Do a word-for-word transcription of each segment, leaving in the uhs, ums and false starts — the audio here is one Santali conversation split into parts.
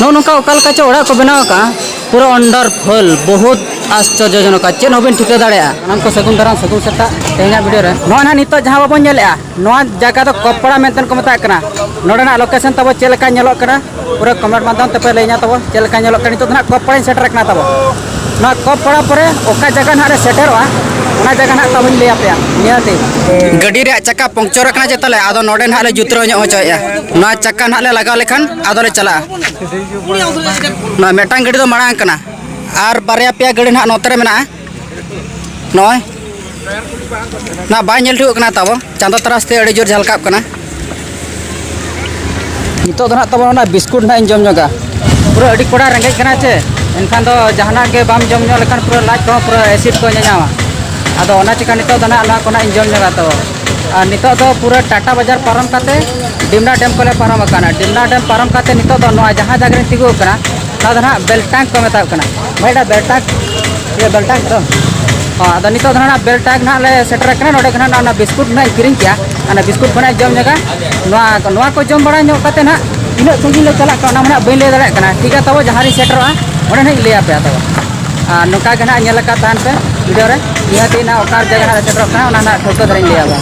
ᱱᱚᱜᱼᱚ ᱱᱚᱝᱠᱟ ᱚᱠᱟ ᱞᱮᱠᱟ ᱪᱚ ᱚᱲᱟᱜ ᱠᱚ ᱵᱮᱱᱟᱣ ᱟᱠᱟᱫᱼᱟ, ᱯᱩᱨᱟᱹ ᱚᱱᱰᱟᱨ ᱯᱷᱩᱞ, ᱵᱚᱦᱩᱛ ᱟᱥᱪᱚᱨᱡᱚᱡᱚᱱᱚᱠ, ᱪᱮᱫ ᱦᱚᱸᱵᱤᱱ ᱴᱷᱤᱠᱟᱹ ᱫᱟᱲᱮᱭᱟᱜᱼᱟ᱾ ᱥᱟᱱᱟᱢ ᱠᱚ ᱥᱟᱹᱜᱩᱱ ᱫᱟᱨᱟᱢ, ᱥᱟᱹᱜᱩᱱ ᱥᱮᱛᱟᱜ᱾ ᱛᱮᱦᱮᱧᱟᱜ ᱵᱷᱤᱰᱤᱭᱳ ᱨᱮ ᱱᱚᱜᱼᱚᱭ ᱱᱟᱦᱟᱜ ᱱᱤᱛᱚᱜ ᱡᱟᱦᱟᱸ ᱵᱟᱵᱚᱱ ᱧᱮᱞᱮᱜᱼᱟ, ᱱᱚᱣᱟ ᱡᱟᱭᱜᱟ ᱫᱚ ᱠᱚᱯᱯᱟᱲᱟ ᱢᱮᱱᱛᱮ ᱠᱚ ᱢᱮᱛᱟᱜ ᱠᱟᱱᱟ᱾ ᱱᱚᱰᱮᱱᱟᱜ ᱞᱳᱠᱮᱥᱚᱱ ᱛᱟᱵᱚ ᱪᱮᱫ ᱞᱮᱠᱟ ᱧᱮᱞᱚᱜ ᱠᱟᱱᱟ, ᱯᱩᱨᱟᱹ ᱠᱚᱢᱮᱱᱴ ᱢᱟᱫᱽᱫᱷᱚᱢ ᱛᱮᱯᱮ ᱞᱟᱹᱭ ᱧᱟ ᱛᱟᱵᱚ ᱪᱮᱫ ᱞᱮᱠᱟ ᱧᱮᱞᱚᱜ ᱠᱟᱱᱟ᱾ ᱱᱤᱛᱚᱜ ᱫᱚ ᱱᱟᱦᱟᱜ ᱠᱚᱯᱯᱟᱲᱟᱧ ᱥᱮᱴᱮᱨ ᱟᱠᱟᱱᱟ ᱛᱟᱵᱚ᱾ ᱱᱚᱣᱟ ᱠᱚᱯᱯᱟᱲᱟ ᱯᱚᱨᱮ ᱚᱠᱟ ᱡᱟᱭᱜᱟ ᱱᱟᱦᱟᱜ ᱞᱮ ᱥᱮᱴᱮᱨᱚᱜᱼᱟ, ᱚᱱᱟ ᱡᱟᱭᱜᱟ ᱱᱟᱦᱟᱜ ᱛᱟᱵᱚᱧ ᱞᱟᱹᱭ ᱟᱯᱮᱭᱟ᱾ ᱱᱤᱭᱟᱹᱛᱮ ᱜᱟᱹᱰᱤ ᱨᱮᱭᱟᱜ ᱪᱟᱠᱟ ᱯᱚᱝᱪᱚᱨ ᱟᱠᱟᱱᱟ ᱡᱮ ᱛᱟᱞᱮ, ᱟᱫᱚ ᱱᱚᱰᱮ ᱱᱟᱦᱟᱜ ᱞᱮ ᱡᱩᱛᱨᱟᱹᱣ ᱧᱚᱜ ᱦᱚᱪᱚᱭᱮᱫᱼᱟ᱾ ᱱᱚᱣᱟ ᱪᱟᱠᱟ ᱱᱟᱦᱟᱜ ᱞᱮ ᱞᱟᱜᱟᱣ ᱞᱮᱠᱷᱟᱱ ᱟᱫᱚ ᱞᱮ ᱪᱟᱞᱟᱜᱼᱟ᱾ ᱱᱚᱣᱟ ᱢᱤᱫᱴᱟᱝ ᱜᱟᱹᱰᱤ ᱫᱚ ᱢᱟᱲᱟᱝ ᱠᱟᱱᱟ, ᱟᱨ ᱵᱟᱨᱭᱟ ᱯᱮᱭᱟ ᱜᱟᱹᱰᱤ ᱱᱟᱦᱟᱜ ᱱᱚᱛᱮ ᱨᱮ ᱢᱮᱱᱟᱜᱼᱟ᱾ ᱱᱚᱜᱼᱚᱭ ᱱᱚᱣᱟ ᱵᱟᱭ ᱧᱮᱞ ᱴᱷᱤᱠᱚᱜ ᱠᱟᱱᱟ ᱛᱟᱵᱚ, ᱪᱟᱸᱫᱚ ᱛᱟᱨᱟᱥ ᱛᱮ ᱟᱹᱰᱤ ᱡᱳᱨ ᱡᱷᱟᱞᱠᱟᱜ ᱠᱟᱱᱟ᱾ ᱱᱤᱛᱚᱜ ᱫᱚ ᱱᱟᱦᱟᱜ ᱛᱟᱵᱚᱱ ᱚᱱᱟ ᱵᱤᱥᱠᱩᱴ ᱱᱟᱦᱟᱜ ᱤᱧ ᱡᱚᱢ ᱧᱚᱜᱟ᱾ ᱯᱩᱨᱟᱹ ᱟᱹᱰᱤ ᱠᱚᱲᱟ ᱨᱮᱸᱜᱮᱡ ᱠᱟᱱᱟ ᱪᱮ, ᱮᱱᱠᱷᱟᱱ ᱫᱚ ᱡᱟᱦᱟᱱᱟᱜ ᱜᱮ ᱵᱟᱢ ᱡᱚᱢ ᱧᱚᱜ ᱞᱮᱠᱷᱟᱱ ᱯᱩᱨᱟᱹ ᱞᱟᱡ ᱠᱚᱦᱚᱸ ᱯᱩᱨᱟᱹ ᱮᱥᱤᱰ ᱠᱚ ᱧᱟᱧᱟᱢᱟ᱾ ᱟᱫᱚ ᱚᱱᱟ ᱪᱤᱠᱟ ᱱᱤᱛᱚᱜ ᱫᱚ ᱱᱟᱦᱟᱜ ᱱᱚᱣᱟ ᱠᱚ ᱱᱟᱦᱟᱜ ᱤᱧ ᱡᱚᱢ ᱧᱚᱜᱟ᱾ ᱛᱚ ᱟᱨ ᱱᱤᱛᱚᱜ ᱫᱚ ᱯᱩᱨᱟᱹ ᱴᱟᱴᱟ ᱵᱟᱡᱟᱨ ᱯᱟᱨᱚᱢ ᱠᱟᱛᱮ ᱰᱤᱢᱱᱟ ᱰᱮᱢ ᱠᱚᱞᱮ ᱯᱟᱨᱚᱢ ᱟᱠᱟᱱᱟ᱾ ᱰᱤᱢᱱᱟ ᱰᱮᱢ ᱯᱟᱨᱚᱢ ᱠᱟᱛᱮ ᱱᱤᱛᱚᱜ ᱫᱚ ᱱᱚᱣᱟ ᱡᱟᱦᱟᱸ ᱡᱟᱭᱜᱟ ᱨᱮᱧ ᱛᱤᱸᱜᱩ ᱟᱠᱟᱱᱟ, ᱚᱱᱟ ᱫᱚ ᱱᱟᱦᱟᱜ ᱵᱮᱞᱴᱟᱝ ᱠᱚ ᱢᱮᱛᱟᱜ ᱠᱟᱱᱟ᱾ ᱵᱷᱟᱭ, ᱮᱴᱟ ᱵᱮᱞᱴᱟᱝ, ᱤᱭᱟᱹ ᱵᱮᱞᱴᱟᱝ ᱛᱚ᱾ ᱦᱚᱸ, ᱟᱫᱚ ᱱᱤᱛᱚᱜ ᱫᱚ ᱱᱟᱦᱟᱜ ᱵᱮᱞᱴᱟᱝ ᱱᱟᱦᱟᱜ ᱞᱮ ᱥᱮᱴᱮᱨ ᱟᱠᱟᱱᱟ᱾ ᱱᱚᱰᱮ ᱠᱷᱚᱱᱟᱜ ᱚᱱᱟ ᱵᱤᱥᱠᱩᱴ ᱱᱟᱦᱟᱜ ᱤᱧ ᱠᱤᱨᱤᱧ ᱠᱮᱜᱼᱟ᱾ ᱚᱱᱟ ᱵᱤᱥᱠᱩᱴ ᱠᱷᱚᱱᱟᱜ ᱡᱚᱢ ᱧᱚᱜᱟ᱾ ᱱᱚᱣᱟ, ᱱᱚᱣᱟ ᱠᱚ ᱡᱚᱢ ᱵᱟᱲᱟ ᱧᱚᱜ ᱠᱟᱛᱮ ᱱᱟᱦᱟᱜ ᱛᱤᱱᱟᱹᱜ ᱥᱟᱺᱜᱤᱧ ᱞᱮ ᱪᱟᱞᱟᱜ ᱠᱟᱱᱟ, ᱚᱱᱟ ᱢᱟ ᱱᱟᱦᱟᱜ ᱵᱟᱹᱧ ᱞᱟᱹᱭ ᱫᱟᱲᱮᱭᱟᱜ ᱠᱟᱱᱟ᱾ ᱴᱷᱤᱠ ᱜᱮᱭᱟ, ᱛᱟᱵᱚ ᱡᱟᱦᱟᱸ ᱨᱤᱧ ᱥᱮᱴᱮᱨᱚᱜᱼᱟ, ᱚᱸᱰᱮ ᱱᱟᱦᱟᱜ ᱤᱧ ᱞᱟᱹᱭ ᱟᱯᱮᱭᱟ ᱛᱟᱵᱚ᱾ ᱟᱨ ᱱᱚᱝᱠᱟ ᱜᱮ ᱱᱟᱦᱟᱜ ᱧᱮᱞ ᱟᱠᱟᱫ ᱛᱟᱦᱮᱱ ᱯᱮ ᱵᱷᱤᱰᱤᱭᱳ ᱨᱮ, ᱱᱤᱦᱟᱹᱛ ᱜᱮ ᱱᱟᱦᱟᱜ ᱚᱠᱟ ᱡᱟᱭᱜᱟ ᱱᱟᱦᱟᱜ ᱞᱮ ᱥᱮᱴᱮᱨᱚᱜ ᱠᱟᱱᱟ, ᱚᱱᱟ ᱱᱟᱦᱟᱜ ᱴᱷᱟᱹᱣᱠᱟᱹ ᱫᱷᱟᱨᱟᱧ ᱞᱟᱹᱭ ᱟᱯᱮᱭᱟ᱾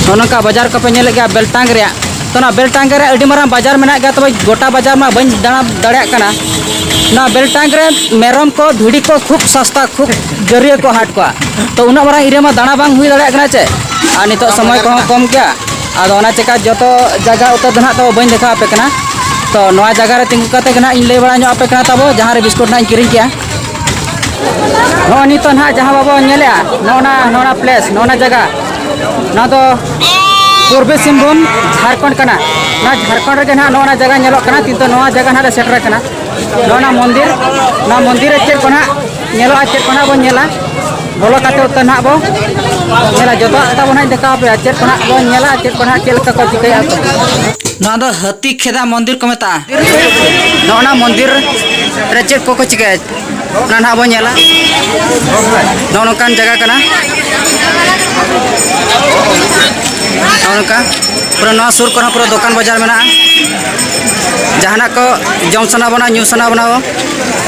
ᱱᱚᱜᱼᱚ ᱱᱚᱝᱠᱟ ᱵᱟᱡᱟᱨ ᱠᱚᱯᱮ ᱧᱮᱞᱮᱫ ᱜᱮᱭᱟ ᱵᱮᱞᱴᱟᱝ ᱨᱮᱭᱟᱜ, ᱛᱚ, ᱚᱱᱟ ᱵᱮᱞᱴᱟᱝ ᱨᱮ ᱟᱹᱰᱤ ᱢᱟᱨᱟᱝ ᱵᱟᱡᱟᱨ ᱢᱮᱱᱟᱜ ᱜᱮᱭᱟ, ᱛᱚᱵᱮ ᱜᱚᱴᱟ ᱵᱟᱡᱟᱨ ᱢᱟ ᱵᱟᱹᱧ ᱫᱟᱬᱟ ᱫᱟᱲᱮᱭᱟᱜ ᱠᱟᱱᱟ᱾ ᱱᱚᱣᱟ ᱵᱮᱞᱴᱟᱝ ᱨᱮ ᱢᱮᱨᱚᱢ ᱠᱚ, ᱵᱷᱤᱰᱤ ᱠᱚ ᱠᱷᱩᱵ ᱥᱚᱥᱛᱟ, ᱠᱷᱩᱵ ᱡᱟᱹᱨᱭᱟᱹ ᱠᱚ ᱦᱟᱴ ᱠᱚᱣᱟ᱾ ᱛᱚ, ᱩᱱᱟᱹᱜ ᱢᱟᱨᱟᱝ ᱮᱨᱤᱭᱟ ᱢᱟ ᱫᱟᱬᱟ ᱵᱟᱝ ᱦᱩᱭ ᱫᱟᱲᱮᱭᱟᱜ ᱠᱟᱱᱟ ᱪᱮ, ᱟᱨ ᱱᱤᱛᱚᱜ ᱥᱚᱢᱚᱭ ᱠᱚᱦᱚᱸ ᱠᱚᱢ ᱜᱮᱭᱟ᱾ ᱟᱫᱚ ᱚᱱᱟ ᱪᱮᱠᱟ ᱡᱚᱛᱚ ᱡᱟᱭᱜᱟ ᱩᱛᱟᱹᱨ ᱫᱚ ᱱᱟᱦᱟᱜ ᱛᱚ ᱵᱟᱹᱧ ᱫᱮᱠᱷᱟᱣ ᱟᱯᱮ ᱠᱟᱱᱟ᱾ ᱛᱚ, ᱱᱚᱣᱟ ᱡᱟᱭᱜᱟ ᱨᱮ ᱛᱤᱸᱜᱩ ᱠᱟᱛᱮ ᱜᱮ ᱱᱟᱦᱟᱜ ᱤᱧ ᱞᱟᱹᱭ ᱵᱟᱲᱟ ᱧᱚᱜ ᱟᱯᱮ ᱠᱟᱱᱟ ᱛᱟᱵᱚ, ᱡᱟᱦᱟᱸ ᱨᱮ ᱵᱤᱥᱠᱩᱴ ᱱᱟᱦᱟᱜ ᱤᱧ ᱠᱤᱨᱤᱧ ᱠᱮᱜᱼᱟ᱾ ᱱᱚᱜᱼᱚᱭ ᱱᱤᱛᱚᱜ ᱱᱟᱦᱟᱜ ᱡᱟᱦᱟᱸ ᱵᱟᱵᱚ ᱧᱮᱞᱮᱜᱼᱟ, ᱱᱚᱜᱼᱚ ᱱᱟ, ᱱᱚᱜᱼᱚ ᱱᱟ ᱯᱞᱮᱥ, ᱱᱚᱜᱼᱚ ᱱᱟ ᱡᱟᱭᱜᱟ, ᱱᱚᱣᱟ ᱫᱚ ᱯᱩᱨᱵᱤ ᱥᱤᱝᱵᱷᱩᱢ, ᱡᱷᱟᱲᱠᱷᱚᱸᱰ ᱠᱟᱱᱟ᱾ ᱱᱚᱣᱟ ᱡᱷᱟᱲᱠᱷᱚᱸᱰ ᱨᱮᱜᱮ ᱱᱟᱦᱟᱜ ᱱᱚᱜᱼᱚ ᱱᱟ ᱡᱟᱭᱜᱟ ᱧᱮᱞᱚᱜ ᱠᱟᱱᱟ, ᱠᱤᱱᱛᱩ ᱱᱚᱣᱟ ᱡᱟᱭᱜᱟ ᱱᱟᱦᱟᱜ ᱞᱮ ᱥᱮᱴᱮᱨ ᱟᱠᱟᱱᱟ᱾ ᱱᱚᱜᱼᱚ ᱱᱟ ᱢᱚᱱᱫᱤᱨ, ᱱᱚᱣᱟ ᱢᱚᱱᱫᱤᱨ ᱨᱮ ᱪᱮᱫ ᱠᱚ ᱱᱟᱦᱟᱜ ᱧᱮᱞᱚᱜᱼᱟ, ᱪᱮᱫ ᱠᱚ ᱱᱟᱦᱟᱜ ᱵᱚᱱ ᱧᱮᱞᱟ, ᱵᱚᱞᱚ ᱠᱟᱛᱮ ᱩᱛᱟᱹᱨ ᱱᱟᱦᱟᱜ ᱵᱚ ᱧᱮᱞᱟ, ᱡᱚᱛᱚᱣᱟᱜ ᱛᱟᱵᱚ ᱱᱟᱦᱟᱜ ᱤᱧ ᱫᱮᱠᱷᱟᱣ ᱟᱯᱮᱭᱟ, ᱪᱮᱫ ᱠᱚ ᱱᱟᱦᱟᱜ ᱵᱚᱱ ᱧᱮᱞᱟ, ᱪᱮᱫ ᱠᱚ ᱱᱟᱦᱟᱜ ᱪᱮᱫ ᱞᱮᱠᱟ ᱠᱚ ᱪᱤᱠᱟᱹᱭᱟ ᱠᱚ᱾ ᱱᱚᱣᱟ ᱫᱚ ᱦᱟᱹᱛᱤ ᱠᱷᱮᱫᱟ ᱢᱚᱱᱫᱤᱨ ᱠᱚ ᱢᱮᱛᱟᱜᱼᱟ᱾ ᱱᱚᱜᱼᱚ ᱱᱟ ᱢᱚᱱᱫᱤᱨ ᱨᱮ ᱪᱮᱫ ᱠᱚᱠᱚ ᱪᱤᱠᱟᱹᱭᱟ? ᱚᱱᱟ ᱱᱟᱦᱟᱜ ᱵᱚᱱ ᱧᱮᱞᱟ᱾ ᱱᱚᱜᱼᱚ ᱱᱚᱝᱠᱟᱱ ᱡᱟᱭᱜᱟ ᱠᱟᱱᱟ᱾ ᱱᱚᱜᱼᱚ ᱱᱚᱝᱠᱟ᱾ ᱯᱩᱨᱟᱹ ᱱᱚᱣᱟ ᱥᱩᱨ ᱠᱚᱨᱮ ᱦᱚᱸ ᱯᱩᱨᱟᱹ ᱫᱚᱠᱟᱱ ᱵᱟᱡᱟᱨ ᱢᱮᱱᱟᱜᱼᱟ᱾ ᱡᱟᱦᱟᱱᱟᱜ ᱠᱚ ᱡᱚᱢ ᱥᱟᱱᱟ ᱵᱚᱱᱟ, ᱧᱩ ᱥᱟᱱᱟ ᱵᱚᱱᱟ,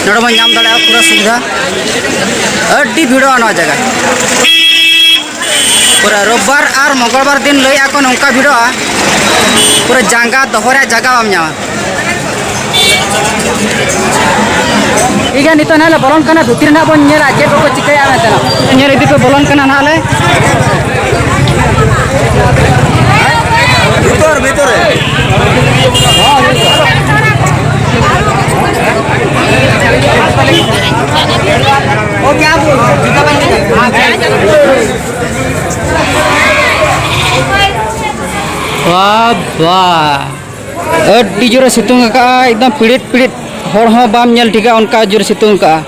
ᱱᱚᱰᱮ ᱵᱚᱱ ᱧᱟᱢ ᱫᱟᱲᱮᱭᱟᱜᱼᱟ ᱯᱩᱨᱟᱹ ᱥᱩᱵᱤᱫᱷᱟ᱾ ᱟᱹᱰᱤ ᱵᱷᱤᱲᱚᱜᱼᱟ ᱱᱚᱣᱟ ᱡᱟᱭᱜᱟ᱾ ᱯᱩᱨᱟᱹ ᱨᱳᱵᱵᱟᱨ ᱟᱨ ᱢᱚᱝᱜᱚᱞᱵᱟᱨ ᱫᱤᱱ ᱞᱟᱹᱭᱮᱫᱼᱟ ᱠᱚ ᱱᱚᱝᱠᱟ ᱵᱷᱤᱲᱚᱜᱼᱟ, ᱯᱩᱨᱟᱹ ᱡᱟᱸᱜᱟ ᱫᱚᱦᱚ ᱨᱮᱭᱟᱜ ᱡᱟᱭᱜᱟ ᱵᱟᱢ ᱧᱟᱢᱟ᱾ ᱴᱷᱤᱠ ᱜᱮᱭᱟ, ᱱᱤᱛᱚᱜ ᱱᱟᱦᱟᱜ ᱞᱮ ᱵᱚᱞᱚᱱ ᱠᱟᱱᱟ, ᱵᱷᱤᱛᱨᱤ ᱨᱮ ᱱᱟᱦᱟᱜ ᱵᱚᱱ ᱧᱮᱞᱟ ᱪᱮᱫ ᱠᱚᱠᱚ ᱪᱤᱠᱟᱹᱭᱟ ᱢᱮᱱᱛᱮ ᱱᱟᱦᱟᱜ᱾ ᱧᱮᱞ ᱤᱫᱤ ᱯᱮ, ᱵᱚᱞᱚᱱ ᱠᱟᱱᱟ ᱱᱟᱦᱟᱜ ᱞᱮ᱾ ᱵᱷᱤᱛᱚᱨ, ᱵᱷᱤᱛᱚᱨ ᱨᱮ᱾ ᱵᱟᱵᱟ, ᱟᱹᱰᱤ ᱡᱳᱨᱮ ᱥᱤᱛᱩᱝ ᱟᱠᱟᱜᱼᱟ, ᱮᱠᱫᱚᱢ ᱯᱤᱲᱤᱛ ᱯᱤᱲᱤᱛ, ᱦᱚᱲ ᱦᱚᱸ ᱵᱟᱢ ᱧᱮᱞ ᱴᱷᱤᱠᱟ, ᱚᱱᱠᱟ ᱡᱳᱨ ᱥᱤᱛᱩᱝ ᱟᱠᱟᱜᱼᱟ᱾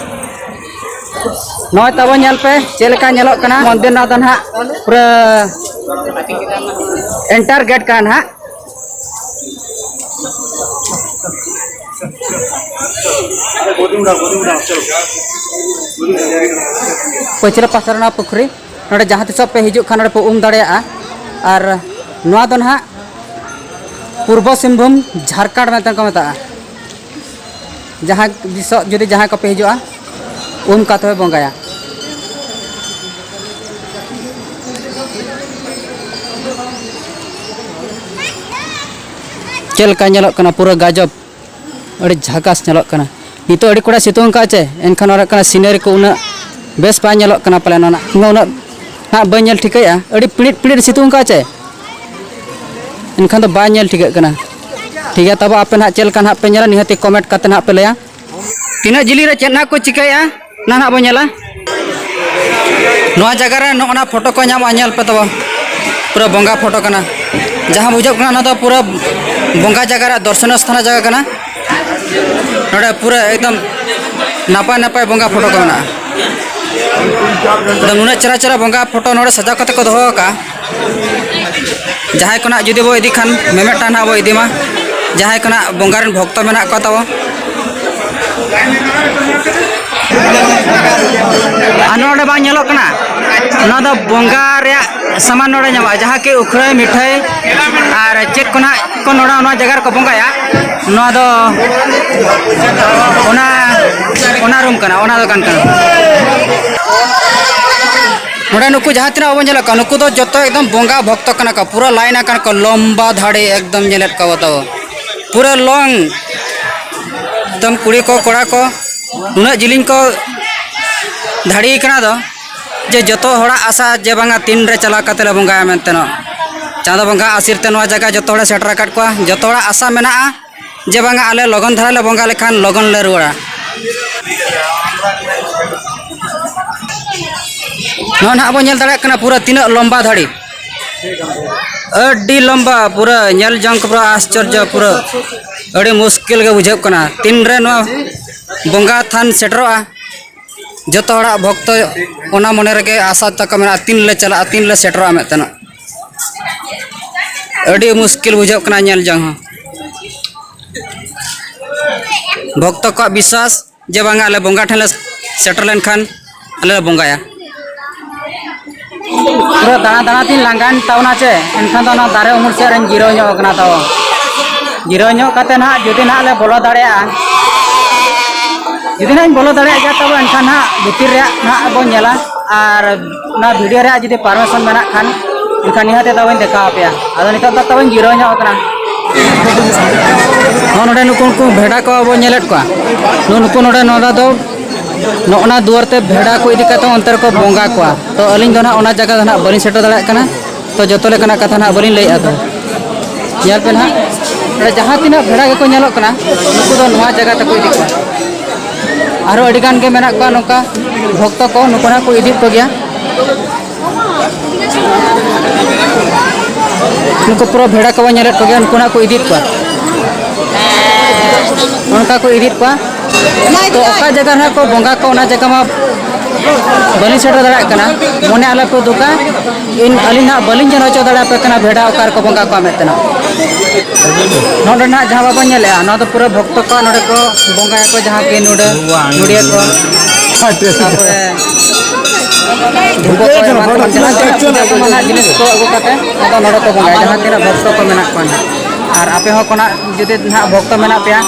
ᱱᱚᱜᱼᱚᱭ ᱛᱟᱵᱚ ᱧᱮᱞ ᱯᱮ ᱪᱮᱫ ᱞᱮᱠᱟ ᱧᱮᱞᱚᱜ ᱠᱟᱱᱟ ᱢᱚᱱᱫᱤᱨ, ᱱᱚᱣᱟ ᱫᱚ ᱱᱟᱦᱟᱜ ᱯᱩᱨᱟᱹ ᱮᱱᱴᱟᱨ ᱜᱮᱴ ᱠᱟᱱᱟ ᱱᱟᱦᱟᱜ᱾ ᱯᱟᱹᱪᱷᱞᱟᱹ ᱯᱟᱥᱴᱟ ᱨᱮ ᱱᱚᱣᱟ ᱯᱩᱠᱷᱨᱤ, ᱱᱚᱰᱮ ᱡᱟᱦᱟᱸ ᱛᱤᱥᱚᱜ ᱯᱮ ᱦᱤᱡᱩᱜ ᱠᱷᱟᱱ ᱱᱚᱰᱮ ᱯᱮ ᱩᱢ ᱫᱟᱲᱮᱭᱟᱜᱼᱟ᱾ ᱟᱨ ᱱᱚᱣᱟ ᱫᱚ ᱱᱟᱦᱟᱜ ᱯᱩᱨᱵᱚ ᱥᱤᱝᱵᱷᱩᱢ, ᱡᱷᱟᱲᱠᱷᱚᱸᱰ ᱢᱮᱱᱛᱮ ᱠᱚ ᱢᱮᱛᱟᱜᱼᱟ᱾ ᱡᱟᱦᱟᱸ ᱛᱤᱥᱚᱜ ᱡᱩᱫᱤ ᱡᱟᱦᱟᱸᱭ ᱠᱚᱯᱮ ᱦᱤᱡᱩᱜᱼᱟ, ᱩᱢ ᱠᱟᱛᱮ ᱯᱮ ᱵᱚᱸᱜᱟᱭᱟ᱾ ᱪᱮᱫ ᱞᱮᱠᱟ ᱧᱮᱞᱚᱜ ᱠᱟᱱᱟ? ᱯᱩᱨᱟᱹ ᱜᱟᱡᱚᱵ, ᱟᱹᱰᱤ ᱡᱷᱟᱠᱟᱥ ᱧᱮᱞᱚᱜ ᱠᱟᱱᱟ᱾ ᱱᱤᱛᱚᱜ ᱟᱹᱰᱤ ᱠᱚᱲᱟ ᱥᱤᱛᱩᱝ ᱟᱠᱟᱫ ᱪᱮ, ᱮᱱᱠᱷᱟᱱ ᱚᱱᱟ ᱠᱟᱱᱟ ᱥᱤᱱᱟᱨᱤ ᱠᱚ ᱩᱱᱟᱹᱜ ᱵᱮᱥ ᱵᱟᱭ ᱧᱮᱞᱚᱜ ᱠᱟᱱᱟ ᱯᱟᱞᱮ᱾ ᱚᱱᱟ ᱤᱧ ᱦᱚᱸ ᱩᱱᱟᱹᱜ ᱱᱟᱦᱟᱜ ᱵᱟᱹᱧ ᱧᱮᱞ ᱴᱷᱤᱠᱟᱹᱭᱮᱫᱼᱟ, ᱟᱹᱰᱤ ᱯᱤᱲᱤᱡ ᱯᱤᱲᱤᱡ ᱥᱤᱛᱩᱝ ᱟᱠᱟᱫ ᱪᱮ, ᱮᱱᱠᱷᱟᱱ ᱫᱚ ᱵᱟᱭ ᱧᱮᱞ ᱴᱷᱤᱠᱟᱹᱜ ᱠᱟᱱᱟ᱾ ᱴᱷᱤᱠ ᱜᱮᱭᱟ, ᱛᱟᱵᱚ ᱟᱯᱮ ᱱᱟᱦᱟᱜ ᱪᱮᱫ ᱞᱮᱠᱟ ᱱᱟᱦᱟᱜ ᱯᱮ ᱧᱮᱞᱟ, ᱱᱤᱦᱟᱹᱛᱤ ᱠᱚᱢᱮᱱᱴ ᱠᱟᱛᱮ ᱱᱟᱦᱟᱜ ᱯᱮ ᱞᱟᱹᱭᱟ᱾ ᱛᱤᱱᱟᱹᱜ ᱡᱤᱞᱤᱧ ᱨᱮ ᱪᱮᱫ ᱱᱟᱦᱟᱜ ᱠᱚ ᱪᱤᱠᱟᱹᱭᱮᱫᱼᱟ, ᱚᱱᱟ ᱱᱟᱦᱟᱜ ᱵᱚᱱ ᱧᱮᱞᱟ᱾ ᱱᱚᱣᱟ ᱡᱟᱭᱜᱟ ᱨᱮ ᱱᱚᱜᱼᱚ ᱱᱟ ᱯᱷᱳᱴᱳ ᱠᱚ ᱧᱟᱢᱚᱜᱼᱟ, ᱧᱮᱞ ᱯᱮ ᱛᱟᱵᱚ, ᱯᱩᱨᱟᱹ ᱵᱚᱸᱜᱟ ᱯᱷᱳᱴᱳ ᱠᱟᱱᱟ᱾ ᱡᱟᱦᱟᱸ ᱵᱩᱡᱷᱟᱹᱜ ᱠᱟᱱᱟ, ᱚᱱᱟ ᱫᱚ ᱯᱩᱨᱟᱹ ᱵᱚᱸᱜᱟ ᱡᱟᱭᱜᱟ ᱨᱮ, ᱫᱚᱨᱥᱚᱱᱤᱭᱚ ᱥᱛᱷᱟᱱ ᱡᱟᱭᱜᱟ ᱠᱟᱱᱟ᱾ ᱱᱚᱰᱮ ᱯᱩᱨᱟᱹ ᱮᱠᱫᱚᱢ ᱱᱟᱯᱟᱭ ᱱᱟᱯᱟᱭ ᱵᱚᱸᱜᱟ ᱯᱷᱳᱴᱳ ᱠᱚ ᱢᱮᱱᱟᱜᱼᱟ᱾ ᱟᱫᱚ ᱱᱩᱱᱟᱹᱜ ᱪᱮᱦᱨᱟ ᱪᱮᱦᱨᱟ ᱵᱚᱸᱜᱟ ᱯᱷᱳᱴᱳ ᱱᱚᱰᱮ ᱥᱟᱡᱟᱣ ᱠᱟᱛᱮ ᱠᱚ ᱫᱚᱦᱚ ᱟᱠᱟᱫᱼᱟ᱾ ᱡᱟᱦᱟᱸᱭ ᱠᱚᱱᱟᱜ ᱡᱩᱫᱤ ᱵᱚ ᱤᱫᱤ ᱠᱷᱟᱱ, ᱢᱮᱢᱮᱫ ᱴᱟᱱ ᱦᱟᱸᱜ ᱵᱚ ᱤᱫᱤ ᱢᱟ᱾ ᱡᱟᱦᱟᱸᱭ ᱠᱚᱱᱟᱜ ᱵᱚᱸᱜᱟ ᱨᱮᱱ ᱵᱷᱚᱠᱛᱚ ᱢᱮᱱᱟᱜ ᱠᱚᱣᱟ ᱛᱟᱵᱚ᱾ ᱟᱨ ᱱᱚᱰᱮ ᱵᱟᱝ ᱧᱮᱞᱚᱜ ᱠᱟᱱᱟ, ᱱᱚᱣᱟ ᱫᱚ ᱵᱚᱸᱜᱟ ᱨᱮᱭᱟᱜ ᱥᱟᱢᱟᱱ ᱱᱚᱰᱮ ᱧᱟᱢᱚᱜᱼᱟ, ᱡᱟᱦᱟᱸ ᱠᱤ ᱩᱠᱷᱲᱟᱹᱭ, ᱢᱤᱴᱷᱟᱹᱭ, ᱟᱨ ᱪᱮᱫ ᱠᱚ ᱱᱟᱦᱟᱜ ᱠᱚ ᱱᱚᱰᱮ ᱱᱚᱣᱟ ᱡᱟᱭᱜᱟ ᱨᱮᱠᱚ ᱵᱚᱸᱜᱟᱭᱟ, ᱱᱚᱣᱟ ᱫᱚ ᱚᱱᱟ, ᱚᱱᱟ ᱨᱩᱢ ᱠᱟᱱᱟ, ᱚᱱᱟ ᱫᱚᱠᱟᱱ ᱠᱟᱱᱟ᱾ ᱱᱚᱰᱮ ᱱᱩᱠᱩ ᱡᱟᱦᱟᱸ ᱛᱤᱱᱟᱹᱜ ᱵᱚᱱ ᱧᱮᱞᱮᱫ ᱠᱚᱣᱟ, ᱱᱩᱠᱩ ᱫᱚ ᱡᱚᱛᱚ ᱮᱠᱫᱚᱢ ᱵᱚᱸᱜᱟ ᱵᱷᱚᱠᱛᱚ ᱠᱟᱱᱟ ᱠᱚ, ᱯᱩᱨᱟᱹ ᱞᱟᱭᱤᱱ ᱟᱠᱟᱱ ᱠᱚ, ᱞᱚᱢᱵᱟ ᱫᱷᱟᱲᱤ ᱮᱠᱫᱚᱢ ᱧᱮᱞᱮᱫ ᱠᱚᱣᱟ ᱛᱟᱵᱚ, ᱯᱩᱨᱟᱹ ᱞᱚᱝ ᱮᱠᱫᱚᱢ ᱠᱩᱲᱤ ᱠᱚ, ᱠᱚᱲᱟ ᱠᱚ, ᱱᱩᱱᱟᱹᱜ ᱡᱤᱞᱤᱧ ᱠᱚ ᱫᱷᱟᱲᱤ ᱠᱟᱱᱟ ᱫᱚ, ᱡᱮ ᱡᱚᱛᱚ ᱦᱚᱲᱟᱜ ᱟᱥᱟ ᱡᱮ ᱵᱟᱝᱟ ᱛᱤᱱ ᱨᱮ ᱪᱟᱞᱟᱣ ᱠᱟᱛᱮ ᱞᱮ ᱵᱚᱸᱜᱟᱭᱟ ᱢᱮᱱᱛᱮ ᱱᱚᱜ ᱪᱟᱸᱫᱚ ᱵᱚᱸᱜᱟ ᱟᱥᱤᱨ ᱛᱮ ᱱᱚᱣᱟ ᱡᱟᱭᱜᱟ ᱡᱚᱛᱚ ᱦᱚᱲᱮ ᱥᱮᱴᱮᱨ ᱟᱠᱟᱫ ᱠᱚᱣᱟ᱾ ᱡᱚᱛᱚ ᱦᱚᱲᱟᱜ ᱟᱥᱟ ᱢᱮᱱᱟᱜᱼᱟ ᱡᱮ ᱵᱟᱝᱟ ᱟᱞᱮ ᱞᱚᱜᱚᱱ ᱫᱷᱟᱨᱟ ᱞᱮ ᱵᱚᱸᱜᱟ ᱞᱮᱠᱷᱟᱱ ᱞᱚᱜᱚᱱ ᱞᱮ ᱨᱩᱣᱟᱹᱲᱟ᱾ ᱱᱚᱜᱼᱚᱭ ᱱᱟᱦᱟᱜ ᱵᱚᱱ ᱧᱮᱞ ᱫᱟᱲᱮᱭᱟᱜ ᱠᱟᱱᱟ ᱯᱩᱨᱟᱹ ᱛᱤᱱᱟᱹᱜ ᱞᱚᱢᱵᱟ ᱫᱷᱟᱲᱤ, ᱟᱹᱰᱤ ᱞᱚᱢᱵᱟ, ᱯᱩᱨᱟᱹ ᱧᱮᱞ ᱡᱚᱝ ᱠᱚ ᱯᱩᱨᱟᱹ ᱟᱥᱪᱚᱨᱡᱚ, ᱯᱩᱨᱟᱹ ᱟᱹᱰᱤ ᱢᱩᱥᱠᱤᱞ ᱜᱮ ᱵᱩᱡᱷᱟᱹᱜ ᱠᱟᱱᱟ ᱛᱤᱱᱨᱮ ᱱᱚᱣᱟ ᱵᱚᱸᱜᱟ ᱛᱷᱟᱱ ᱥᱮᱴᱮᱨᱚᱜᱼᱟ᱾ ᱡᱚᱛᱚ ᱦᱚᱲᱟᱜ ᱵᱷᱚᱠᱛᱚ ᱚᱱᱟ ᱢᱚᱱᱮ ᱨᱮᱜᱮ ᱟᱥᱟ ᱛᱟᱠᱚ ᱢᱮᱱᱟᱜᱼᱟ, ᱛᱤᱱ ᱞᱮ ᱪᱟᱞᱟᱜᱼᱟ, ᱛᱤᱱ ᱞᱮ ᱥᱮᱴᱮᱨᱚᱜᱼᱟ ᱢᱮᱱᱛᱮ ᱱᱟᱜ᱾ ᱟᱹᱰᱤ ᱢᱩᱥᱠᱤᱞ ᱵᱩᱡᱷᱟᱹᱜ ᱠᱟᱱᱟ ᱧᱮᱞ ᱡᱚᱝ ᱦᱚᱸ᱾ ᱵᱷᱚᱠᱛᱚ ᱠᱚᱣᱟᱜ ᱵᱤᱥᱣᱟᱥ ᱡᱮ ᱵᱟᱝᱟ ᱟᱞᱮ ᱵᱚᱸᱜᱟ ᱴᱷᱮᱱ ᱞᱮ ᱥᱮᱴᱮᱨ ᱞᱮᱱᱠᱷᱟᱱ ᱟᱞᱮ ᱞᱮ ᱵᱚᱸᱜᱟᱭᱟ᱾ ᱯᱩᱨᱟᱹ ᱫᱟᱬᱟ ᱫᱟᱬᱟ ᱛᱤᱧ ᱞᱟᱸᱜᱟᱭᱮᱱ ᱛᱟᱵᱚᱱᱟ ᱪᱮ, ᱮᱱᱠᱷᱟᱱ ᱫᱚ ᱚᱱᱟ ᱫᱟᱨᱮ ᱩᱢᱩᱞ ᱥᱮᱫ ᱨᱮᱧ ᱡᱤᱨᱟᱹᱣ ᱧᱚᱜ ᱟᱠᱟᱱᱟ᱾ ᱛᱚ ᱡᱤᱨᱟᱹᱣ ᱧᱚᱜ ᱠᱟᱛᱮ ᱱᱟᱦᱟᱜ ᱡᱩᱫᱤ ᱱᱟᱦᱟᱜ ᱞᱮ ᱵᱚᱞᱚ ᱫᱟᱲᱮᱭᱟᱜᱼᱟ, ᱡᱩᱫᱤ ᱱᱟᱦᱟᱜ ᱤᱧ ᱵᱚᱞᱚ ᱫᱟᱲᱮᱭᱟᱜ ᱜᱮᱭᱟ, ᱛᱚᱵᱮ ᱮᱱᱠᱷᱟᱱ ᱱᱟᱦᱟᱜ ᱵᱷᱤᱛᱤᱨ ᱨᱮᱭᱟᱜ ᱱᱟᱦᱟᱜ ᱵᱚᱱ ᱧᱮᱞᱟ᱾ ᱟᱨ ᱚᱱᱟ ᱵᱷᱤᱰᱤᱭᱳ ᱨᱮᱭᱟᱜ ᱡᱩᱫᱤ ᱯᱟᱨᱢᱤᱥᱚᱱ ᱢᱮᱱᱟᱜ ᱠᱷᱟᱱ, ᱮᱱᱠᱷᱟᱱ ᱱᱤᱦᱟᱹᱛ ᱫᱚ ᱵᱟᱹᱧ ᱫᱮᱠᱷᱟᱣ ᱟᱯᱮᱭᱟ᱾ ᱟᱫᱚ ᱱᱤᱛᱚᱜ ᱫᱚ ᱛᱚᱵᱮᱧ ᱡᱤᱨᱟᱹᱣ ᱧᱚᱜ ᱟᱠᱟᱱᱟ᱾ ᱱᱚᱜᱼᱚ ᱱᱚᱰᱮ ᱱᱩᱠᱩ, ᱩᱱᱠᱩ ᱵᱷᱮᱰᱟ ᱠᱚ ᱵᱚᱱ ᱧᱮᱞᱮᱫ ᱠᱚᱣᱟ, ᱱᱩᱜᱼᱩ ᱱᱩᱠᱩ ᱱᱚᱰᱮ ᱱᱚᱰᱮ ᱫᱚ ᱱᱚᱜᱼᱚ ᱱᱟ ᱫᱩᱣᱟᱹᱨ ᱛᱮ ᱵᱷᱮᱰᱟ ᱠᱚ ᱤᱫᱤ ᱠᱟᱛᱮ ᱚᱱᱛᱮ ᱨᱮᱠᱚ ᱵᱚᱸᱜᱟ ᱠᱚᱣᱟ᱾ ᱛᱚ ᱟᱹᱞᱤᱧ ᱫᱚ ᱱᱟᱦᱟᱜ ᱚᱱᱟ ᱡᱟᱭᱜᱟ ᱫᱚ ᱱᱟᱦᱟᱜ ᱵᱟᱹᱞᱤᱧ ᱥᱮᱴᱮᱨ ᱫᱟᱲᱮᱭᱟᱜ ᱠᱟᱱᱟ᱾ ᱛᱚ ᱡᱚᱛᱚ ᱞᱮᱠᱟᱱᱟᱜ ᱠᱟᱛᱷᱟ ᱱᱟᱦᱟᱜ ᱵᱟᱹᱞᱤᱧ ᱞᱟᱹᱭᱮᱫᱼᱟ᱾ ᱛᱚ ᱧᱮᱞ ᱯᱮ ᱱᱟᱦᱟᱜ, ᱱᱚᱰᱮ ᱡᱟᱦᱟᱸ ᱛᱤᱱᱟᱹᱜ ᱵᱷᱮᱰᱟ ᱜᱮᱠᱚ ᱧᱮᱞᱚᱜ ᱠᱟᱱᱟ, ᱱᱩᱠᱩ ᱫᱚ ᱱᱚᱣᱟ ᱡᱟᱭᱜᱟ ᱛᱮᱠᱚ ᱤᱫᱤ ᱠᱚᱣᱟ᱾ ᱟᱨᱦᱚᱸ ᱟᱹᱰᱤ ᱜᱟᱱ ᱜᱮ ᱢᱮᱱᱟᱜ ᱠᱚᱣᱟ ᱱᱚᱝᱠᱟ ᱵᱷᱚᱠᱛᱚ ᱠᱚ, ᱱᱩᱠᱩ ᱱᱟᱦᱟᱜ ᱠᱚ ᱤᱫᱤᱭᱮᱫ ᱠᱚᱜᱮᱭᱟ᱾ ᱱᱩᱠᱩ ᱯᱩᱨᱟᱹ ᱵᱷᱮᱲᱟ ᱠᱚᱵᱚᱱ ᱧᱮᱞᱮᱫ ᱠᱚᱜᱮᱭᱟ, ᱩᱱᱠᱩ ᱱᱟᱜ ᱠᱚ ᱤᱫᱤᱭᱮᱫ ᱠᱚᱣᱟ, ᱚᱱᱠᱟ ᱠᱚ ᱤᱫᱤᱭᱮᱫ ᱠᱚᱣᱟ᱾ ᱛᱚ ᱚᱠᱟ ᱡᱟᱭᱜᱟ ᱨᱮ ᱱᱟᱜ ᱠᱚ ᱵᱚᱸᱜᱟ ᱠᱚ, ᱚᱱᱟ ᱡᱟᱭᱜᱟ ᱢᱟ ᱵᱟᱹᱞᱤᱧ ᱥᱮᱴᱮᱨ ᱫᱟᱲᱮᱭᱟᱜ ᱠᱟᱱᱟ᱾ ᱢᱚᱱᱮ ᱟᱞᱚ ᱯᱮ ᱫᱩᱠᱟ, ᱤᱧ, ᱟᱹᱞᱤᱧ ᱱᱟᱜ ᱵᱟᱹᱞᱤᱧ ᱧᱮᱞ ᱦᱚᱪᱚ ᱫᱟᱲᱮᱭᱟᱯᱮ ᱠᱟᱱᱟ ᱵᱷᱮᱲᱟ ᱚᱠᱟ ᱨᱮᱠᱚ ᱵᱚᱸᱜᱟ ᱠᱚᱣᱟ ᱢᱮᱱᱛᱮ ᱱᱟᱜ᱾ ᱱᱚᱰᱮ ᱱᱟᱜ ᱡᱟᱦᱟᱸ ᱵᱟᱵᱚᱱ ᱧᱮᱞᱮᱜᱼᱟ, ᱱᱚᱣᱟ ᱫᱚ ᱯᱩᱨᱟᱹ ᱵᱷᱚᱠᱛᱚ ᱠᱚᱣᱟᱜ ᱱᱚᱰᱮ ᱠᱚ ᱵᱚᱸᱜᱟᱭᱟᱠᱚ, ᱡᱟᱦᱟᱸ ᱠᱤ ᱱᱚᱰᱮ ᱱᱚᱰᱤᱭᱟᱹ ᱠᱚ, ᱛᱟᱨᱯᱚᱨᱮ ᱫᱷᱩᱯᱟᱹ ᱠᱚ ᱮᱢᱟᱱ ᱛᱮᱢᱟᱱ ᱡᱟᱦᱟᱸ ᱛᱤᱱᱟᱹᱜ ᱯᱩᱡᱟᱹ ᱠᱚ ᱢᱮᱱᱟᱜ ᱡᱤᱱᱤᱥ ᱠᱚ ᱟᱹᱜᱩ ᱠᱟᱛᱮ ᱟᱫᱚ ᱱᱚᱰᱮ ᱠᱚ ᱵᱚᱸᱜᱟᱭᱟ, ᱡᱟᱦᱟᱸ ᱛᱤᱱᱟᱹᱜ ᱵᱷᱚᱠᱛᱚ ᱠᱚ ᱢᱮᱱᱟᱜ ᱠᱚᱣᱟ ᱱᱟᱦᱟᱜ᱾ ᱟᱨ ᱟᱯᱮ ᱦᱚᱸ ᱠᱚ ᱱᱟᱦᱟᱜ ᱡᱩᱫᱤ ᱱᱟᱦᱟᱜ ᱵᱷᱚᱠᱛᱚ ᱢᱮᱱᱟᱜ ᱯᱮᱭᱟ,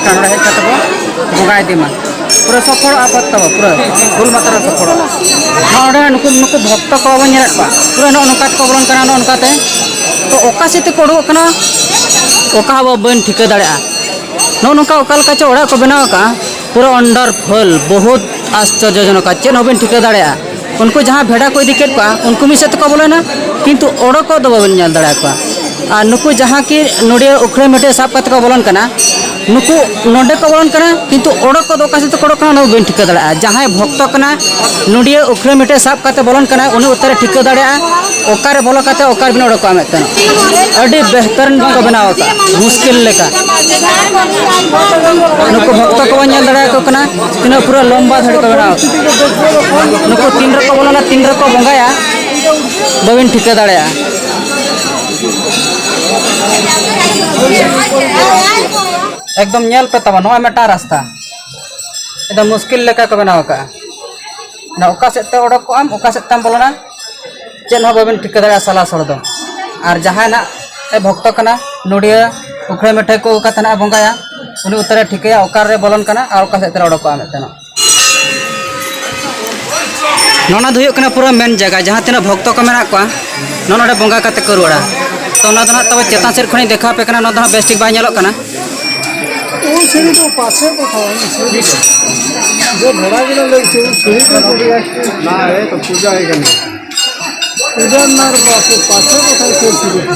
ᱠᱷᱟᱱ ᱱᱚᱰᱮ ᱦᱮᱡ ᱠᱟᱛᱮ ᱵᱚ ᱵᱚᱸᱜᱟ ᱤᱫᱤ ᱢᱟ᱾ ᱯᱩᱨᱟᱹ ᱥᱚᱯᱷᱚᱞᱚᱜᱼᱟ ᱟᱯᱟᱛᱚᱛᱚ, ᱯᱩᱨᱟᱹ ᱵᱷᱩᱞ ᱢᱟᱛᱨᱟ ᱥᱚᱯᱷᱚᱞᱚᱜᱼᱟ᱾ ᱱᱚᱰᱮ ᱱᱩᱠᱩ, ᱱᱩᱠᱩ ᱵᱷᱚᱠᱛᱚ ᱠᱚ ᱵᱚᱱ ᱧᱮᱞᱮᱫ ᱠᱚᱣᱟ, ᱯᱩᱨᱟᱹ ᱱᱚᱜᱼᱚ ᱱᱚᱝᱠᱟ ᱛᱮᱠᱚ ᱵᱚᱞᱚᱱ ᱠᱟᱱᱟ, ᱱᱚᱜᱼᱚ ᱱᱚᱝᱠᱟ ᱛᱮ᱾ ᱛᱚ ᱚᱠᱟ ᱥᱮᱫ ᱛᱮᱠᱚ ᱩᱰᱩᱠᱚᱜ ᱠᱟᱱᱟ, ᱚᱠᱟ ᱦᱚᱸ ᱵᱟᱹᱧ ᱴᱷᱤᱠᱟᱹ ᱫᱟᱲᱮᱭᱟᱜᱼᱟ᱾ ᱱᱚᱜᱼᱚ ᱱᱚᱝᱠᱟ ᱚᱠᱟ ᱞᱮᱠᱟ ᱪᱚ ᱚᱲᱟᱜ ᱠᱚ ᱵᱮᱱᱟᱣ ᱟᱠᱟᱫᱼᱟ, ᱯᱩᱨᱟᱹ ᱚᱱᱰᱟᱨ ᱯᱷᱚᱞ, ᱵᱚᱦᱩᱛ ᱟᱥᱪᱚᱨᱡᱚᱡᱚᱱᱚᱠ, ᱪᱮᱫ ᱦᱚᱸ ᱵᱟᱹᱧ ᱴᱷᱤᱠᱟᱹ ᱫᱟᱲᱮᱭᱟᱜᱼᱟ᱾ ᱩᱱᱠᱩ ᱡᱟᱦᱟᱸ ᱵᱷᱮᱰᱟ ᱠᱚ ᱤᱫᱤ ᱠᱮᱫ ᱠᱚᱣᱟ, ᱩᱱᱠᱩ ᱢᱤᱫ ᱥᱮᱫ ᱛᱮᱠᱚ ᱵᱚᱞᱚᱭᱮᱱᱟ, ᱠᱤᱱᱛᱩ ᱚᱰᱚᱠᱚᱜ ᱫᱚ ᱵᱟᱵᱮᱱ ᱧᱮᱞ ᱫᱟᱲᱮᱭᱟᱠᱚᱣᱟ᱾ ᱟᱨ ᱱᱩᱠᱩ ᱡᱟᱦᱟᱸ ᱠᱤ ᱱᱚᱰᱮ ᱩᱠᱷᱲᱟᱹ ᱢᱮᱴᱮ ᱥᱟᱵ ᱠᱟᱛᱮ ᱠᱚ ᱵᱚᱞᱚᱱ ᱠᱟᱱᱟ, ᱱᱩᱠᱩ ᱱᱚᱰᱮ ᱠᱚ ᱵᱚᱞᱚᱱ ᱠᱟᱱᱟ, ᱠᱤᱱᱛᱩ ᱚᱰᱚᱠ ᱠᱚᱫᱚ ᱚᱠᱟ ᱥᱮᱫ ᱛᱮᱠᱚ ᱚᱰᱚᱠ ᱠᱟᱱᱟ, ᱚᱱᱟ ᱵᱟᱹᱧ ᱴᱷᱤᱠᱟᱹ ᱫᱟᱲᱮᱭᱟᱜᱼᱟ᱾ ᱡᱟᱦᱟᱸᱭ ᱵᱷᱚᱠᱛᱚ ᱠᱟᱱᱟ, ᱱᱚᱰᱮ ᱩᱠᱷᱲᱟᱹ ᱢᱮᱴᱮ ᱥᱟᱵ ᱠᱟᱛᱮ ᱵᱚᱞᱚᱱ ᱠᱟᱱᱟᱭ, ᱩᱱᱤ ᱩᱛᱟᱹᱨᱮ ᱴᱷᱤᱠᱟᱹ ᱫᱟᱲᱮᱭᱟᱜᱼᱟ ᱚᱠᱟᱨᱮ ᱵᱚᱞᱚ ᱠᱟᱛᱮ ᱚᱠᱟᱨᱮ ᱵᱤᱱ ᱚᱰᱚᱠᱚᱜᱼᱟ ᱢᱮᱱᱛᱮ᱾ ᱟᱹᱰᱤ ᱵᱮᱦᱛᱟᱨᱤᱱ ᱠᱚ ᱵᱮᱱᱟᱣ ᱟᱠᱟᱫᱼᱟ, ᱢᱩᱥᱠᱤᱞ ᱞᱮᱠᱟ᱾ ᱱᱩᱠᱩ ᱵᱷᱚᱠᱛᱚ ᱠᱚᱵᱚᱱ ᱧᱮᱞ ᱫᱟᱲᱮᱭᱟᱠᱚ ᱠᱟᱱᱟ, ᱛᱤᱱᱟᱹᱜ ᱯᱩᱨᱟᱹ ᱞᱚᱢᱵᱟ ᱫᱷᱟᱹᱨᱤ ᱠᱚ ᱵᱮᱱᱟᱣ ᱟᱠᱟᱫᱼᱟ᱾ ᱱᱩᱠᱩ ᱛᱤᱱ ᱨᱮᱠᱚ ᱵᱚᱞᱚᱱᱟ, ᱛᱤᱱ ᱨᱮᱠᱚ ᱵᱚᱸᱜᱟᱭᱟ, ᱵᱟᱹᱵᱤᱱ ᱴᱷᱤᱠᱟᱹ ᱫᱟᱲᱮᱭᱟᱜᱼᱟ᱾ ᱮᱠᱫᱚᱢ ᱧᱮᱞ ᱯᱮ ᱛᱟᱵᱚᱱ, ᱱᱚᱜᱼᱚᱭ ᱢᱤᱫᱴᱟᱝ ᱨᱟᱥᱛᱟ ᱮᱠᱫᱚᱢ ᱢᱩᱥᱠᱤᱞ ᱞᱮᱠᱟ ᱠᱚ ᱵᱮᱱᱟᱣ ᱟᱠᱟᱫᱼᱟ᱾ ᱚᱱᱟ ᱚᱠᱟ ᱥᱮᱫ ᱛᱮ ᱚᱰᱚᱠ ᱠᱚᱜ ᱟᱢ, ᱚᱠᱟ ᱥᱮᱫ ᱛᱮᱢ ᱵᱚᱞᱚᱱᱟ, ᱪᱮᱫ ᱦᱚᱸ ᱵᱟᱵᱮᱱ ᱴᱷᱤᱠᱟᱹ ᱫᱟᱲᱮᱭᱟᱜᱼᱟ ᱥᱟᱞᱟᱥᱚᱲ ᱫᱚ᱾ ᱟᱨ ᱡᱟᱦᱟᱸᱭ ᱱᱟᱜ ᱮ ᱵᱷᱚᱠᱛᱚ ᱠᱟᱱᱟ, ᱱᱚᱰᱤᱭᱟᱹ ᱩᱠᱷᱲᱟᱹ ᱢᱤᱴᱷᱟᱹᱭ ᱠᱚ ᱠᱟᱛᱮ ᱱᱟᱜ ᱮ ᱵᱚᱸᱜᱟᱭᱟ, ᱩᱱᱤ ᱩᱛᱟᱹᱨᱮ ᱴᱷᱤᱠᱟᱹᱭᱟ ᱚᱠᱟᱨᱮ ᱵᱚᱞᱚᱱ ᱠᱟᱱᱟ ᱟᱨ ᱚᱠᱟ ᱥᱮᱫ ᱛᱮ ᱚᱰᱚᱠᱚᱜᱼᱟ ᱢᱮᱱᱛᱮ ᱱᱟᱜ᱾ ᱱᱚᱜᱼᱚ ᱱᱚᱣᱟ ᱫᱚ ᱦᱩᱭᱩᱜ ᱠᱟᱱᱟ ᱯᱩᱨᱟᱹ ᱢᱮᱱ ᱡᱟᱭᱜᱟ, ᱡᱟᱦᱟᱸ ᱛᱤᱱᱟᱹᱜ ᱵᱷᱚᱠᱛᱚ ᱠᱚ ᱢᱮᱱᱟᱜ ᱠᱚᱣᱟ, ᱱᱚᱜᱼᱚ ᱱᱚᱰᱮ ᱵᱚᱸᱜᱟ ᱠᱟᱛᱮ ᱠᱚ ᱨᱩᱣᱟᱹᱲᱟ᱾ ᱛᱚ, ᱚᱱᱟ ᱫᱚ ᱱᱟᱜ ᱛᱚᱵᱮ ᱪᱮᱛᱟᱱ ᱥᱮᱫ ᱠᱷᱚᱱᱤᱧ ᱫᱮᱠᱷᱟᱣ ᱟᱯᱮ ᱠᱟᱱᱟ, ᱱᱚᱣᱟ ᱫᱚ ᱱᱟᱜ ᱵᱮᱥ ᱴᱷᱤᱠ ᱵᱟᱭ ᱧᱮᱞᱚᱜ ᱠᱟᱱᱟ᱾ ᱳᱭ ᱥᱤᱲᱤ ᱫᱚ ᱯᱟᱥᱮ ᱠᱚᱛᱷᱟ, ᱥᱤᱲᱤ ᱫᱚ᱾ ᱡᱮ ᱵᱷᱚᱲᱟ ᱜᱮᱞᱮ ᱞᱟᱹᱭ ᱦᱚᱪᱚ, ᱥᱤᱲᱤ ᱫᱚ ᱵᱟᱹᱲᱤᱡ ᱟᱠᱟᱱᱟ᱾ ᱯᱩᱡᱟ ᱨᱮᱱᱟᱜ ᱟᱨ ᱯᱟᱥᱮ, ᱯᱟᱥᱮ ᱠᱚᱛᱷᱟ ᱥᱮ ᱥᱤᱲᱤ ᱫᱚ᱾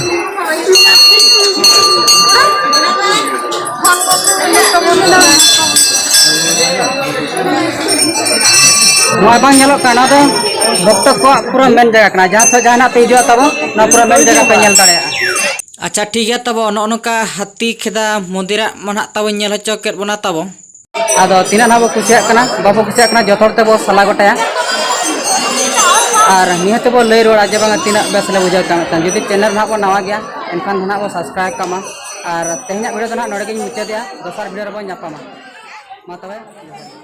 ᱱᱚᱣᱟ ᱵᱟᱝ ᱧᱮᱞᱚᱜ ᱠᱟᱱᱟ, ᱱᱚᱣᱟ ᱫᱚ ᱵᱷᱚᱠᱛᱚ ᱠᱚᱣᱟᱜ ᱯᱩᱨᱟᱹ ᱢᱮᱱ ᱡᱟᱭᱜᱟ ᱠᱟᱱᱟ᱾ ᱡᱟᱦᱟᱸ ᱥᱮᱫ ᱡᱟᱦᱟᱱᱟᱜ ᱯᱮ ᱦᱤᱡᱩᱜᱼᱟ ᱛᱟᱵᱚ, ᱱᱚᱣᱟ ᱯᱩᱨᱟᱹ ᱢᱮᱱ ᱡᱟᱭᱜᱟ ᱯᱮ ᱧᱮᱞ ᱫᱟᱲᱮᱭᱟᱜᱼᱟ᱾ ᱟᱪᱪᱷᱟ, ᱴᱷᱤᱠ ᱜᱮᱭᱟ ᱛᱟᱵᱚ, ᱱᱚᱜᱼᱚ ᱱᱚᱝᱠᱟ ᱦᱟᱹᱛᱤ ᱠᱷᱮᱫᱟ ᱢᱚᱱᱫᱤᱨᱟᱜ ᱢᱟ ᱱᱟᱦᱟᱜ ᱛᱟᱵᱚ ᱧᱮᱞ ᱦᱚᱪᱚ ᱠᱮᱫ ᱵᱚᱱᱟ ᱛᱟᱵᱚ᱾ ᱟᱫᱚ ᱛᱤᱱᱟᱹᱜ ᱱᱟᱦᱟᱜ ᱵᱚ ᱠᱩᱥᱤᱭᱟᱜ ᱠᱟᱱᱟ, ᱵᱟᱵᱚ ᱠᱩᱥᱤᱭᱟᱜ ᱠᱟᱱᱟ, ᱡᱚᱛᱚ ᱦᱚᱲ ᱛᱮᱵᱚ ᱥᱟᱞᱟ ᱜᱚᱴᱟᱭᱟ᱾ ᱟᱨ ᱱᱤᱦᱟᱹᱛ ᱛᱮᱵᱚ ᱞᱟᱹᱭ ᱨᱩᱣᱟᱹᱲᱟ ᱡᱮ ᱵᱟᱝᱟ ᱛᱤᱱᱟᱹᱜ ᱵᱮᱥ ᱞᱮ ᱵᱩᱡᱷᱟᱹᱣ ᱠᱮᱫᱟ ᱢᱮᱱᱛᱮ᱾ ᱡᱩᱫᱤ ᱪᱮᱱᱮᱞ ᱱᱟᱦᱟᱜ ᱵᱚ ᱱᱟᱣᱟ ᱜᱮᱭᱟ, ᱮᱱᱠᱷᱟᱱ ᱫᱚ ᱱᱟᱦᱟᱜ ᱵᱚ ᱥᱟᱵᱥᱠᱨᱟᱭᱤᱵᱽ ᱠᱟᱜ ᱢᱟ᱾ ᱟᱨ ᱛᱮᱦᱮᱧᱟᱜ ᱵᱷᱤᱰᱤᱭᱳ ᱫᱚ ᱱᱟᱦᱟᱜ ᱱᱚᱰᱮ ᱜᱤᱧ ᱢᱩᱪᱟᱹᱫᱮᱜᱼᱟ᱾ ᱫᱚᱥᱟᱨ ᱵᱷᱤᱰᱤᱭᱳ ᱨᱮᱵᱚᱱ ᱧᱟᱯᱟᱢᱟ᱾ ᱢᱟ ᱛᱚᱵᱮ, ᱡᱚᱦᱟᱨ᱾